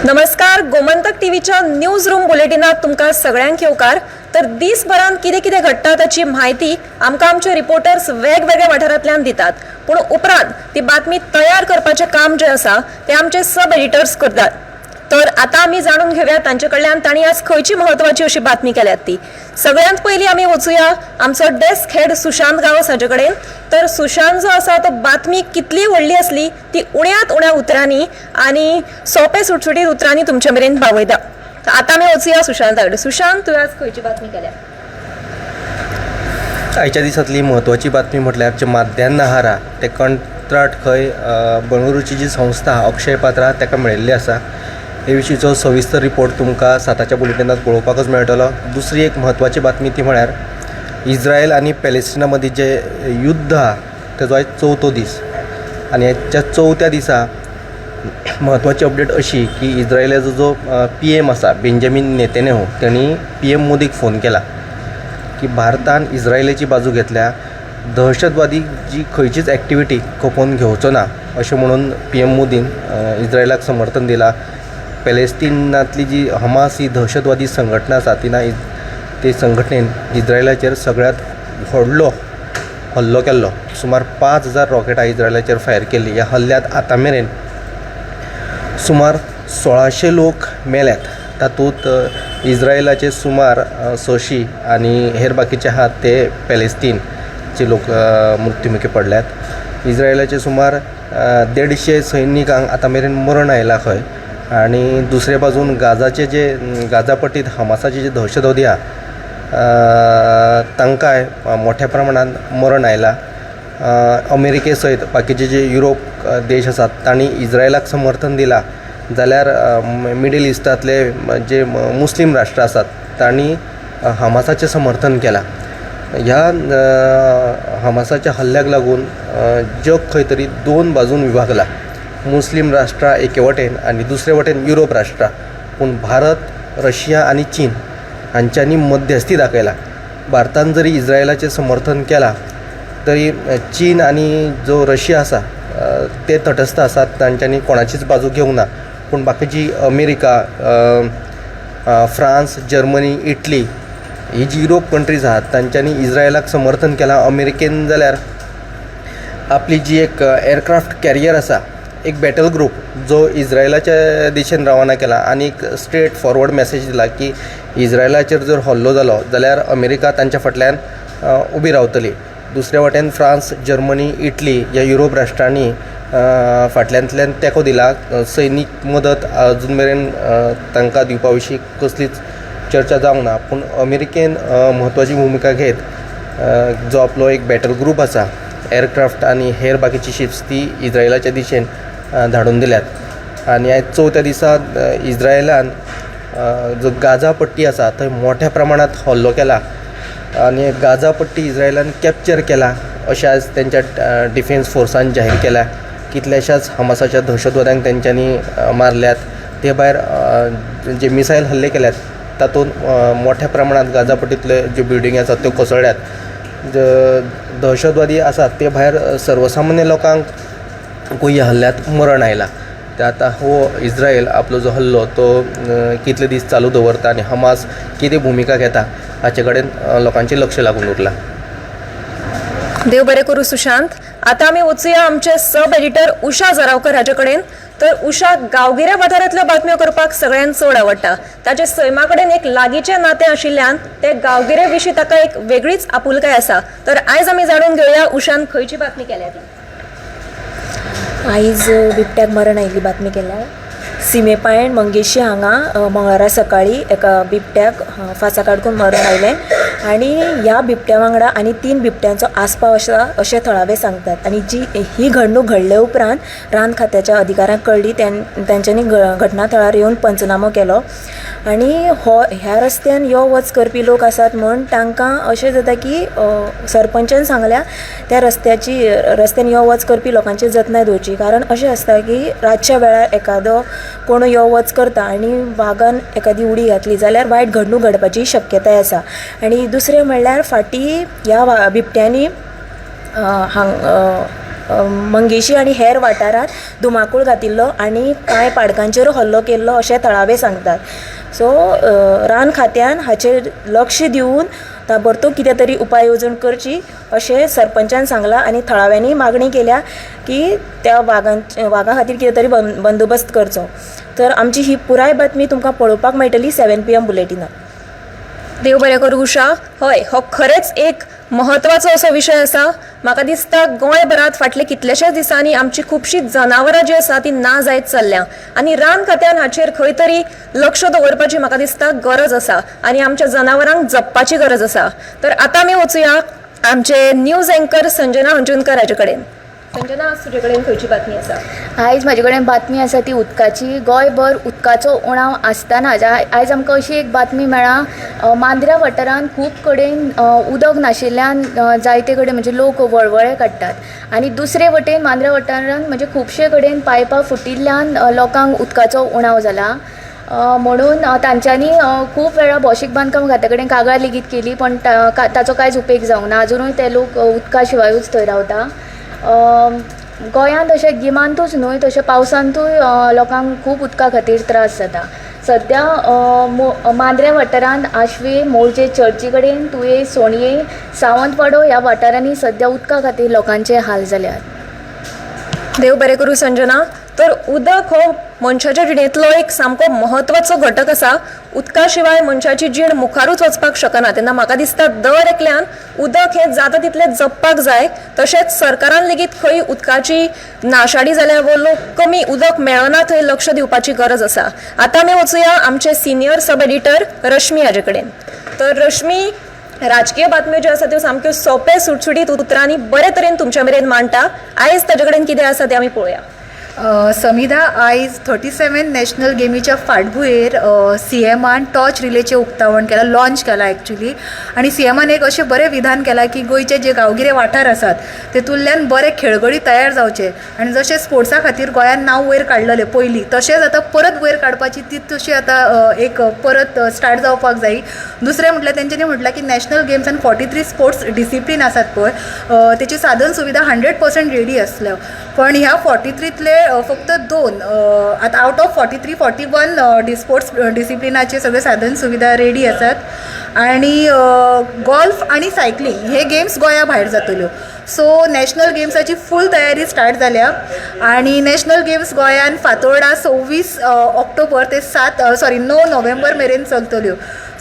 नमस्कार, गोमंतक टीव्हीच्या news room बुलेटिनात तुमकां सगळ्यांक येवकार. तर दीसभरांत कितें कितें घडटा ताची म्हायती आमकां आमचे रिपोर्टर्स वेगवेगळ्या वाठारांतल्यान दितात, पूण उपरांत ती बातमी तयार करपाचें काम जें आसा तें आमचे सब एडिटर्स करतात. तर आतां आमी जाणून घेवया तांचे कडल्यान तांणी आज खंयची म्हत्वाची अशी बातमी केल्यात ती. सगळ्यांत पयलीं आमी वचुया आमचो डेस्क हेड सुशांत गांवस हाचे कडेन. तर सुशांत जो आसा तो बातमी कितली व्हडली आसली ती उण्यांत उण्या उतरांनी आनी सोंपे सुटसुटीत उतरांनी तुमचे मेरेन पावयता. तर आतां आमी वचुया सुशांता कडेन. सुशांत, तुवें आज खंयची बातमी केल्या? आयच्या दिसांतली म्हत्वाची बातमी म्हटल्यार जे माध्यान आहार आहा तें कंत्राट खंय बंगळुरूची जी संस्था आहा अक्षय पात्रा ताका मेळिल्ली आसा. हे विशींचो सविस्तर रिपोर्ट तुमकां 7च्या बुलेटिनात पळोवपाकच मेळटलो. दुसरी एक म्हत्वाची बातमी ती म्हळ्यार इज्रायल आनी पॅलेस्टिना मदीं जें युद्ध आहा तेजो आयज चवथो दीस आनी ह्या चवथ्या दिसा म्हत्वाची अपडेट अशी की इज्रायलाचो जो पीएम आसा बेंजामीन नेतन्याहू तेणी पीएम मोदीक फोन केला की भारतान इज्रायलाची बाजू घेतल्या, दहशतवादी जी खंयचीच एक्टिविटी खपोवन घेवचो ना अशें म्हणून पीएम मोदीन इज्रायलाक समर्थन दिलां. पॅलेस्टिनांतली जी हमास ही दहशतवादी संघटना आसा तिना ते संघटनेन इज्रायलाचेर सगळ्यांत व्हडलो हल्लो केल्लो. सुमार 5000 रॉकेटां इज्रायलाचेर फायर केल्ली. ह्या हल्ल्यांत आतां मेरेन सुमार 1600 लोक मेल्यात. तातूंत इज्रायलाचे सुमार 600 आनी हेर बाकीचे आहात ते पॅलेस्टीनचे लोक मृत्युमुखी पडल्यात. इज्रायलाचे सुमार 150 सैनिकांक आतां मेरेन मरण आयलां खंय. आनी दुसरे बाजून गाजाचे जे गाजा पट्टीत हमासाचे जे दहशतवादी आहा तांकांय मोठ्या प्रमाणांत मरण आयलां. अमेरिके सयत बाकीचे जे युरोप देश आसात तांणी इज्रायलाक समर्थन दिलां, जाल्यार मिडल इस्टांतले जे मुस्लीम राष्ट्रां आसात तांणी हमासाचें समर्थन केलां. ह्या हमासाच्या हल्ल्याक लागून जग खंय तरी दोन बाजून विभागलां. मुस्लीम राष्ट्रां एके वटेन आनी दुसरे वटेन युरोप राष्ट्रां. पूण भारत, रशिया आनी चीन हांच्यांनी मध्यस्थी दाखयला. भारतान जरी इज्रायलाचें समर्थन केलां तरी चीन आनी जो रशिया आसा ते तटस्थ आसात, तांच्यांनी कोणाचीच बाजू घेवंक ना. पूण बाकीची अमेरिका, फ्रांस, जर्मनी, इटली ही जी युरोप कंट्रीज आहात तांच्यांनी इज्रायलाक समर्थन केलां. अमेरिकेन जाल्यार आपली जी एक एअरक्राफ्ट कॅरियर आसा, एक बॅटल ग्रूप जो इज्रायलाच्या दिशेन रवाना केला आनी एक स्ट्रेट फॉरवर्ड मॅसेज दिला की इज्रायलाचेर जर हल्लो जालो जाल्यार अमेरिका तांच्या फाटल्यान उबी रावतली. दुसरे वटेन फ्रांस, जर्मनी, इटली ह्या युरोप राष्ट्रांनी फाटल्यांतल्यान तेंको दिला. सैनीक मदत अजून मेरेन तांकां दिवपा विशीं कसलीच चर्चा जावंक ना, पूण अमेरिकेन म्हत्वाची भुमिका घेत जो आपलो एक बॅटल ग्रूप आसा, एअरक्राफ्ट आनी हेर बाकीची शिप्स ती इज्रायलाच्या दिशेन धाडून दिल्यात. आनी आयज चवथ्या दिसा इज्रायलान जो गाजा पट्टी आसा थंय मोठ्या प्रमाणांत हल्लो केला आनी गाजा पट्टी इज्रायलान कॅप्चर केला अशें आज तेंच्या डिफेन्स फोर्सान जाहीर केल्या. कितल्याशाच हमासाच्या दहशतवाद्यांक तेंच्यांनी मारल्यात. ते भायर जे मिसायल हल्ले केल्यात तातूंत मोठ्या प्रमाणांत गाजा पट्टींतले ज्यो बिल्डिंगी आसात त्यो कोसळ्ळ्यात. दहशतवादी आसात ते भायर सर्वसामान्य लोकांक ह्या हल्ल्यांत मरण आयलां. ते आतां हो इज्रायल आपलो जो हल्लो तो कितले दीस चालू दवरता आनी हमास कितें भुमिका घेता हाचे कडेन लोकांचें लक्ष लागून उरलां. देव बरें करूं सुशांत. आतां आमी वचुया आमचे सब एडिटर उषा जरावकर हाचे कडेन. तर उषा, गांवगिऱ्या वाठारांतल्यो बातम्यो करपाक सगळ्यांत चड आवडटा. ताचे सैमा कडेन एक लागींचें नातें आशिल्ल्यान ते गांवगिरे विशीं ताका एक वेगळीच आपुलकाय आसा. तर आयज आमी जाणून घेवया उषान खंयची बातमी केल्या ती. आयज बिबट्याक मरण आयिल्ली बातमी केल्या. सिमेपायण मंगेशी हांगा मंगळारा सकाळी एका बिबट्याक फांसा काडकून मरण आयलें आनी ह्या बिबट्या वांगडा आनी 3 बिबट्यांचो आस्पाव आसा अशें थळावे सांगतात. आनी जी ही घडणूक घडले उपरांत रान खात्याच्या अधिकाऱ्यांक कळ्ळी, तांच्यांनी घटना थळार येवन पंचनामो केलो आनी हो ह्या रस्त्यान यो वच करपी लोक आसात म्हूण तांकां अशें जाता की सरपंचान सांगल्या त्या रस्त्यान यो वच करपी लोकांची जतनाय दवरची, कारण अशें आसता की रातच्या वेळार एकादो कोण यो वच करता आनी वागान एकादी उडी घातली जाल्यार वायट घडणूक घडपाची शक्यताय आसा. आनी दुसरें म्हणल्यार फाटीं ह्या बिबट्यांनी हांग मंगेशी आनी हेर वाठारांत धुमाकूळ घातिल्लो आनी कांय पाडकांचेर हल्लो केल्लो अशें थळावे सांगतात. सो रान खात्यान हाचेर लक्ष दिवन ताबडतोब कितें तरी उपाय येवजण करची अशें सरपंचान सांगलां आनी थळाव्यांनी मागणी केल्या की त्या वागा खातीर कितें तरी बंदोबस्त करचो. तर आमची ही पुराय बातमी तुमकां पळोवपाक मेळटली 7 PM बुलेटिनात. देव बरें करूं उषा. हय, हो खरेंच एक म्हत्वाचो असो विशय आसा. म्हाका दिसता गोंयभरांत फाटले कितलेशेच दिसांनी आमची खुबशीं जनावरां जी आसा ती ना जायत चल्ल्या आनी रान खात्यान हाचेर खंय तरी लक्ष दवरपाची म्हाका दिसता गरज आसा आनी आमच्या जनावरांक जपपाची गरज आसा. तर आतां आमी वचुया आमचे न्यूज एंकर संजना अंजुनकर हाजे कडेन. संजना, आज तुजे कडेन खंयची बातमी आसा? आयज म्हाजे कडेन बातमी आसा ती उदकाची. गोंयभर उदकाचो उणाव आसतना आयज आमकां अशी एक बातमी मेळ्ळा, मांद्र्या वाठारांत खूब कडेन उदक नाशिल्ल्यान जायते कडेन म्हणजे लोक वळवळे काडटात आनी दुसरे वटेन मांद्र्या वाठारांत म्हणजे खुबशे कडेन पायपां फुटिल्ल्यान लोकांक उदकाचो उणाव जाला. म्हणून तांच्यांनी खूब वेळा भौशीक बांदकाम खात्या कडेन कागाळ लेगीत केली, पण ताचो कांयच उपेग जावंक ना. आजुनूय ते लोक उदका शिवायूच थंय रावता. गोंयांत अशें गिमांतूच न्हय तशें पावसांतूय लोकांक खूब उदका खातीर त्रास जाता. सद्या मांद्र्या वाठारांत आशवे, मोरजे चर्ची कडेन, तुये, सोणये, सावंतवाडो ह्या वाठारांनी सद्या उदका खातीर लोकांचे हाल जाल्यात. देव बरें करूं संजना. तर उदक हो मनशाच्या जिणेंतलो एक सामको म्हत्वाचो घटक आसा. उदका शिवाय मनशाची जीण मुखारूच वचपाक शकना. तेन्ना म्हाका दिसता दर एकल्यान उदक हें जाता तितलें जपपाक जाय. तशेंच सरकारान लेगीत खंय उदकाची नाशाडी जाल्या वो लोक कमी उदक मेळना थंय लक्ष दिवपाची गरज आसा. आतां आमी वचुया आमचे सिनियर सब एडिटर रश्मी हाजे कडेन. तर रश्मी, राजकीय बातम्यो ज्यो आसा त्यो सामक्यो सोंपे सुटसुटीत उतरांनी बरे तरेन तुमच्या मेरेन मांडटा. आयज ताजे कडेन कितें आसा तें आमी पळोवया. समिधा, आयज 37 नॅशनल गेमीच्या फाटभुंयेर सीएमान टॉर्च रिलेचें उक्तावण केलां, लॉन्च केलां एक्चुली. आनी सीएमान एक अशें बरें विधान केलां की गोंयचे जे गांवगिरे वाठार आसात तेतूंतल्यान बरे खेळगडी तयार जावचे आनी जशें स्पोर्ट्सा खातीर गोंयान नांव वयर काडलेलें पयलीं तशेंच आतां परत वयर काडपाची ती तशी आतां एक परत स्टार्ट जावपाक जाय. दुसरें म्हटल्यार तेंच्यांनी म्हटलां की नॅशनल गेम्स आनी 43 स्पोर्ट्स डिसिप्लीन आसात पळय तेची साधन सुविधा 100% रेडी आसल्या, पण ह्या 43तले फक्त 2 आतां आवट ऑफ 43 41 स्पोर्ट्स डिसिप्लिनाचे सगळे साधन सुविधा रेडी आसात आनी गोल्फ आनी सायकलींग हे गेम्स गोंया भायर जातल्यो. सो नॅशनल गेम्साची फूल तयारी स्टार्ट जाल्या आनी नॅशनल गेम्स गोंयान फातोर्डा 26 ऑक्टोबर ते 9 नोव्हेंबर मेरेन चलतल्यो.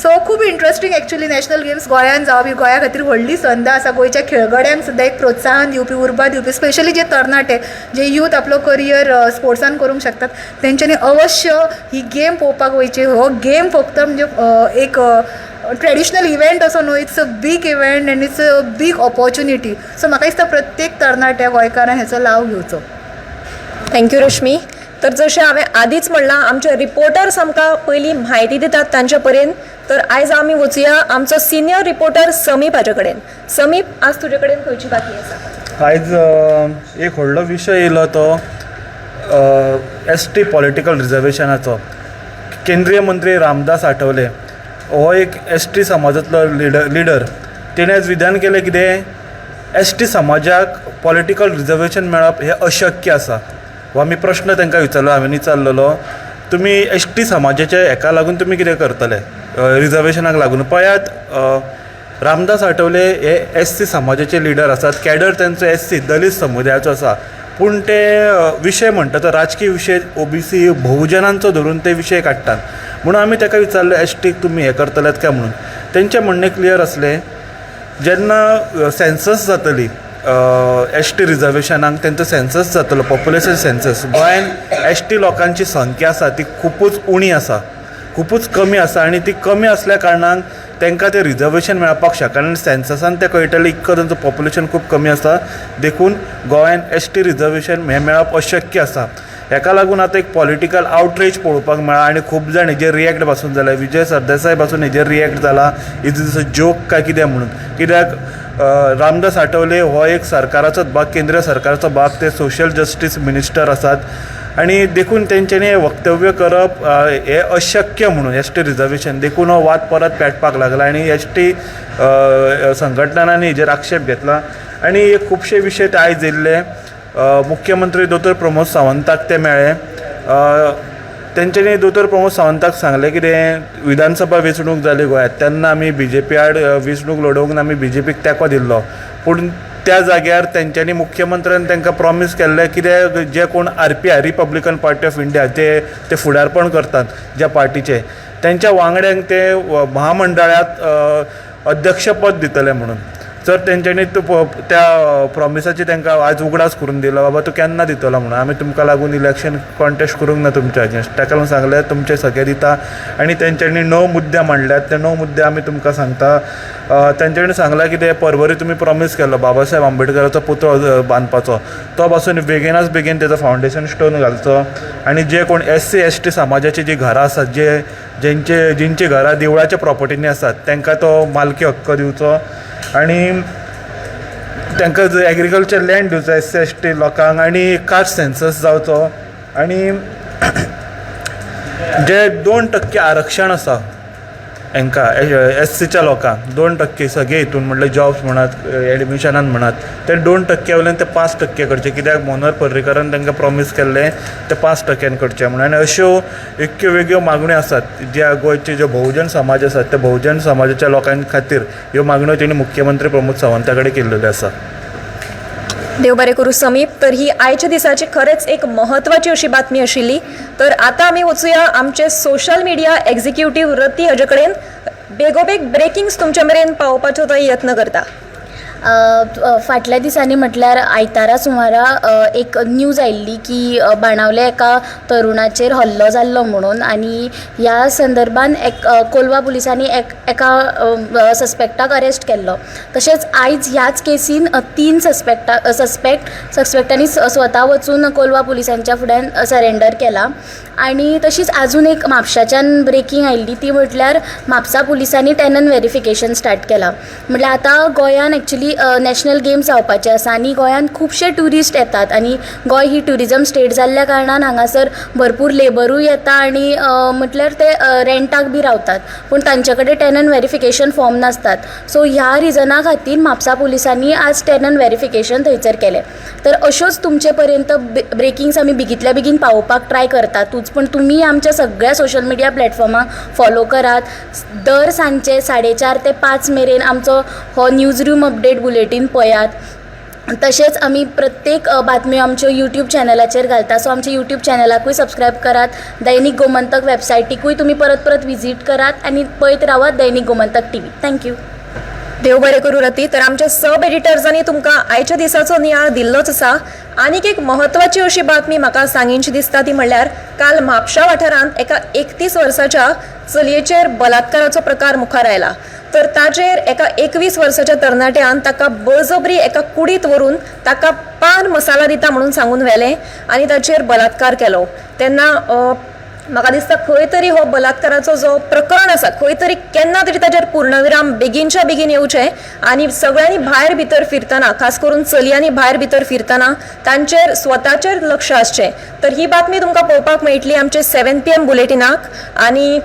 सो खूब इंट्रस्टींग एक्चुली नॅशनल गेम्स गोंयान जावप ही गोंया खातीर व्हडली संद आसा. गोंयच्या खेळगड्यांक सुद्दां एक प्रोत्साहन दिवपी, उर्बा दिवपी, स्पेशली जे तरणाटे जे यूथ आपलो करियर स्पोर्ट्सान करूंक शकतात तेंच्यांनी अवश्य ही गेम पळोवपाक वयची. हो गेम फक्त म्हणजे एक ट्रेडिशनल इव्हेंट असो न्हय, it's a big event and it's a big opportunity. So म्हाका दिसता प्रत्येक तरणाट्या गोंयकारान हेचो लाव घेवचो. Thank you रश्मी. तर जशें हांवें आदींच म्हणलां, आमचे रिपोर्टर्स आमकां पयलीं म्हायती दितात तांचे पर्यंत. तर आयज आमी वचुया आमचो सिनियर रिपोर्टर समीप हाजे कडेन. समीप, आज तुजे कडेन खंयची बातमी आसा? आयज एक व्हडलो विशय येयलो तो एस टी पॉलिटिकल रिजर्वेशनाचो. केंद्रीय मंत्री रामदास आठवले हो एक एस टी समाजांतलो लिडर. तेणें आयज विधान केलें कितें, एस टी समाजाक पॉलिटिकल रिजर्वेशन मेळप हें अशक्य आसा. हो आमी प्रश्न तांकां विचारलो, हांवें विचारलेलो तुमी एस टी समाजाचे हेका लागून तुमी कितें करतले रिजर्वेशनाक लागून? पळयात, रामदास आठवले हे एस सी समाजाचे लिडर आसात, कॅडर तांचो एस सी दलीत समुदायाचो आसा, पूण ते विशय म्हणटा तो राजकीय विशय ओबीसी बहुजनांचो धरून ते विशय काडटात. म्हणून आमी ताका विचारलें एस टीक तुमी हें करतलेत काय म्हणून. तेंचें म्हणणें क्लियर आसलें, जेन्ना सेन्सस जातली एस टी रिजर्वेशनाक, तेंचो सेन्सस जातलो, पॉप्युलेशन सेन्सस, गोंयान एस टी लोकांची संख्या आसा ती खुबूच उणी आसा, खुबूच कमी आसा आनी ती कमी आसल्या कारणान तांकां तें रिजर्वेशन मेळपाक शकना आनी सेन्ससान तें कळटलें इतको तांचो पॉप्युलेशन खूब कमी आसा, देखून गोंयान एस टी रिजर्वेशन हें मेळप अशक्य आसा. हेका लागून आतां एक पॉलिटिकल आवटरीच पळोवपाक मेळ्ळा आनी खूब जाण हेजेर रिएक्ट पासून जाले. विजय सरदेसाय पासून हेजेर रिएक्ट जाला, is is a joke काय कितें म्हणून. कित्याक रामदास आठवले हो एक सरकाराचोच भाग, केंद्रीय सरकाराचो भाग, ते सोशल जस्टीस मिनिस्टर आसात आनी देखून तेंच्यांनी वक्तव्य करप हें अशक्य म्हणून एस टी रिजर्वेशन, देखून हो वाद परत पेटपाक लागला आनी एस टी संघटनांनी हेजेर आक्षेप घेतला आनी खुबशे विशय ते आयज येयल्ले. मुख्यमंत्री दोतोर प्रमोद सावंताक ते मेळ्ळे. तेंच्यांनी दोतोर प्रमोद सावंताक सांगलें कितें, विधानसभा वेंचणूक जाली गोंयांत तेन्ना आमी बीजेपी आड वेंचणूक लडोवंक आमी बीजेपीक तेंको दिल्लो, पूण त्या जाग्यार तेंच्यांनी मुख्यमंत्र्यान तांकां प्रॉमीस केल्लें कितें, जे कोण RPI Republican Party of India ते ते फुडारपण करतात ज्या पार्टीचें, तेंच्या वांगड्यांक ते महामंडळांत अध्यक्षपद दितले म्हणून. जर तेंच्यांनी त्या प्रॉमिसाची तांकां आज उगडास करून दिलो, बाबा तूं केन्ना दितलो म्हणून, आमी तुमकां लागून इलेक्शन कॉन्टेस्ट करूंक ना तुमच्या अगेन्स्ट. ताका लागून सांगलें तुमचें सगळें दिता आनी तेंच्यांनी 9 मुद्दे मांडल्यात, ते 9 मुद्दे आमी तुमकां सांगता. तेंच्यांनी सांगलां की ते परवरी तुमी प्रॉमीस केल्लो बाबासाहेब आंबेडकराचो पुतळो बांदपाचो, तो पासून बेगिनाच बेगीन तेजो फावंडेशन स्टोन घालचो आनी जे कोण SC ST समाजाची जी घरां आसात, जे जेंचे जेंची घरां देवळाच्या प्रॉपर्टीनी आसात तांकां तो मालकी हक्क दिवचो आनी तांकां एग्रीकल्चर लँड दिवचो SC ST लोकांक आनी कास्ट सेन्सस जावचो आनी जे 2% आरक्षण आसा हांकां SCच्या लोकांक 2% सगळे हितून म्हणल्यार जॉब्स म्हणात एडमिशनान म्हणात ते 2% वयल्यान ते 5% करचे, कित्याक मनोहर पर्रीकारान तांकां प्रॉमीस केल्लें ते 5% करचे म्हणून. आनी अश्यो इतक्यो वेगळ्यो मागण्यो आसात ज्या गोंयचे जे बहुजन समाज आसात त्या बहुजन समाजाच्या लोकां खातीर ह्यो मागण्यो तेणी मुख्यमंत्री प्रमोद सावंता कडेन केल्ल्यो आसा. देव बरें करूं समीप. तर ही आयच्या दिसाची खरेंच एक म्हत्वाची अशी बातमी आशिल्ली. तर आतां आमी वचुया आमचे सोशल मिडिया एक्झिक्युटीव रती हाजे कडेन, बेगोबेग ब्रेकिंग्स तुमच्या मेरेन पावोवपाचो तो यत्न करता. फाटल्या दिसांनी म्हटल्यार आयतारा सुमारा एक न्यूज आयिल्ली की बाणावले एका तरुणाचेर हल्लो जाल्लो म्हणून आनी ह्या संदर्भान एक कोलवा पुलिसांनी एका सस्पेक्टाक अरेस्ट केल्लो. तशेंच आयज ह्याच केसीन 3 सस्पेक्टांनी स्वता वचून कोलवा पुलिसांच्या फुड्यान सरेंडर केला. आनी तशीच आजून एक म्हापशाच्यान ब्रेकींग आयिल्ली ती म्हटल्यार म्हापसा पुलिसांनी टेनंट वेरिफिकेशन स्टार्ट केलां. म्हटल्यार आतां गोंयान एक्चुली नॅशनल गेम्स जावपाचे आसा आनी गोंयांत खुबशे ट्युरिस्ट येतात आनी गोंय ही ट्युरिजम स्टेट जाल्ल्या कारणान हांगासर भरपूर लेबरूय येता आनी म्हटल्यार ते रेंटाक बी रावतात, पूण तांचे कडेन टेनंट वेरिफिकेशन फॉर्म नासतात. सो ह्या रिजना खातीर म्हापसा पुलिसांनी आज टेनंट वेरिफिकेशन थंयसर केलें. तर अश्योच तुमचे पर्यंत ब्रेकिंग्स आमी बेगींतल्या बेगीन पावोवपाक ट्राय करतातूच, पूण तुमी आमच्या सगळ्या सोशल मिडिया प्लॅटफॉर्माक फॉलो करात. दर सांजचे 4:30 ते 5 मेरेन आमचो हो न्यूज रूम अपडेट बुलेटीन पळयात. तशेंच आमी प्रत्येक बातम्यो आमच्यो यूट्यूब चॅनलाचेर घालता, सो आमच्या यूट्यूब चॅनलाकूय सबस्क्रायब करात. दैनीक गोमंतक वेबसायटीकूय तुमी परत परत विजीट करात आनी पळयत रावात दैनीक गोमंतक टीव्ही. Thank you. देव बरें करूं रती. तर आमच्या सब एडिटर्सांनी तुमकां आयच्या दिसाचो नियाळ दिल्लोच आसा. आनीक एक म्हत्वाची अशी बातमी म्हाका सांगीनशी दिसता ती म्हणल्यार काल म्हापशा वाठारांत एका 31 वर्साच्या चलयेचेर बलात्काराचो प्रकार मुखार आयला. तर ताचेर एका 21 वर्साच्या तरणाट्यान ताका बळजबरी एका कुडीत व्हरून ताका पान मसाला दिता म्हणून सांगून व्हेलें आनी ताचेर बलात्कार केलो. तेन्ना म्हाका दिसता खंय तरी हो बलात्काराचो जो प्रकरण आसा खंय तरी केन्ना तरी ताचेर पूर्णविराम बेगीनच्या बेगीन येवचें आनी सगळ्यांनी भायर भितर फिरतना, खास करून चलयांनी भायर भितर फिरतना तांचेर स्वताचेर लक्ष आसचें. तर ही बातमी तुमकां पळोवपाक मेळटली आमचे 7 PM बुलेटिनाक. आनी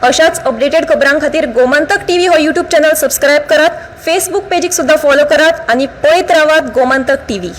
अशाच अपडेटेड खबरां खातीर गोमंतक टीव्ही हो यूट्यूब चॅनल सबस्क्रायब करात, फेसबूक पेजीक सुद्दां फॉलो करात आनी पळयत रावात गोमंतक टीव्ही.